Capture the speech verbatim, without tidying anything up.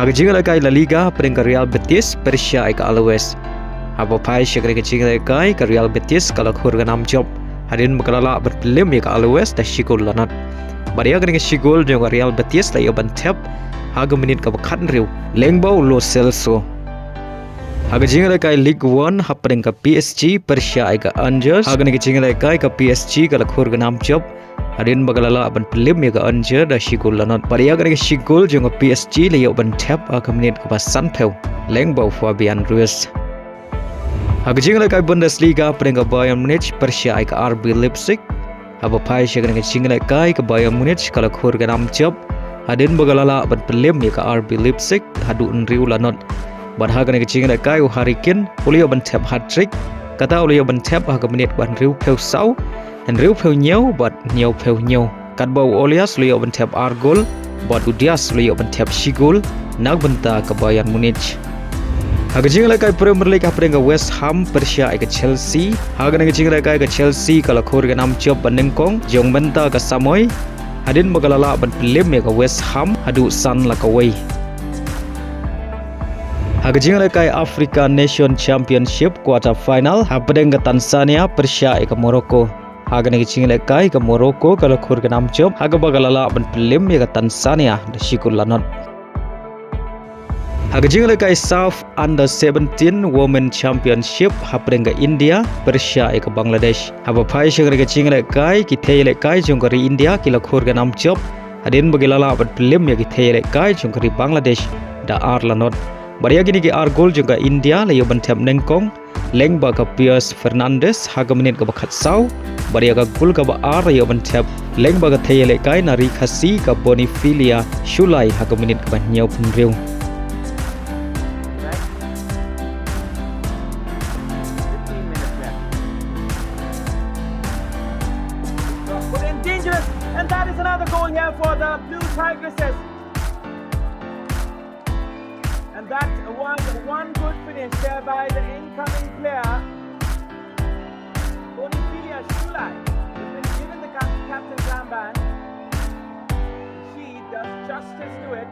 Ha ka jingïalehkai La Liga, hapdeng ka Real Betis pyrshah ïa ka Alaves. Haba phai sha kane ka jingïalehkai, ka Real Betis ka la khur ka nam jop hadien ba ka la lah ban pynlip ïa ka Alaves da shi gol la nod. Bad ïa kane ka shi gol jong ka Real Betis la ïoh ban thep ha ka minit kaba khathynriew lyngba u Lo Celso. Ha ka jingïalehkai Ligue One, hapdeng ka P S G pyrshah ïa ka Angers. Ha kane ka jingïalehkai, ka P S G ka la khur ka nam jop hadien ba ka la lah ban pynlip ïa ka Angers da shi gol la nod. Bad ïa kane ka shi gol jong ka P S G la ïoh ban thep ha ka minit kaba sanphew lyngba u Fabian Ruiz. Ha ka jingïalehkai Bundesliga, hapdeng ka Bayern Munich pyrshah ïa ka R B Leipzig. Haba phai sha kane ka jingïalehkai, ka Bayern Munich ka la khur ka nam jop hadien ba ka la lah ban pynlip ïa ka R B Leipzig haduh hynriew la nod. Bad ha kane ka jingïalehkai, u Harry Kane u la ïoh ban thep hat-trick, kata u la ïoh ban thep ha ka minit ba hynriewphew saw, hynriewphew hynñiew bad hynñiewphew hynñiew. Katba u Olise u la ïoh ban thep ar gol bad u Dias u la ïoh ban thep shi gol na ka bynta ka Bayern Munich. Ha ka jingïalehkai Premier League, hapdeng ka West Ham pyrshah ïa ka Chelsea. Ha kane ka jingïalehkai, ka Chelsea ka la khur ka nam jop banyngkong jong mynta ka samoi hadien ba ka la lah ban pynlip ïa ka West Ham haduh san la kawei. Ha ka jingïalehkai Africa Nation Championship quarter final, hapdeng ka Tanzania pyrshah ïa ka Morocco. Ha kane ka jingïalehkai, ka Morocco ka la khur ka nam jop ha kaba ka la lah ban pynlip ïa ka Tanzania da shi gol la nod. Ha ka jingïalehkai SAFF Under seventeen Women Championship, hapdeng ka India pyrshah ïa ka Bangladesh. Haba phai sha kane ka jingïalehkai, ki thei ïalehkai jong ka ri India ki la khur ka nam jop hadien ba ki la lah ban pynlip ïa ki thei ïalehkai jong ka ri Bangladesh da ar la nod. Bad ïa kine ki ar gol jong ka India la ïoh ban thep nyngkong lyngba ka Pius Fernandes ha ka minit kaba khatsaw, bad ïa ka gol kaba ar la ïoh ban thep lyngba ka thei ïalehkai na ri Khasi, ka Bonifilia Shullai, ha ka minit kaba hynñiewphew hynriew. Put in dangerous, and that is another goal here for the Blue Tigresses. And that was one good finish there by the incoming player, Bonifilia Shullai, who's been given the cap- captain's armband. She does justice to it.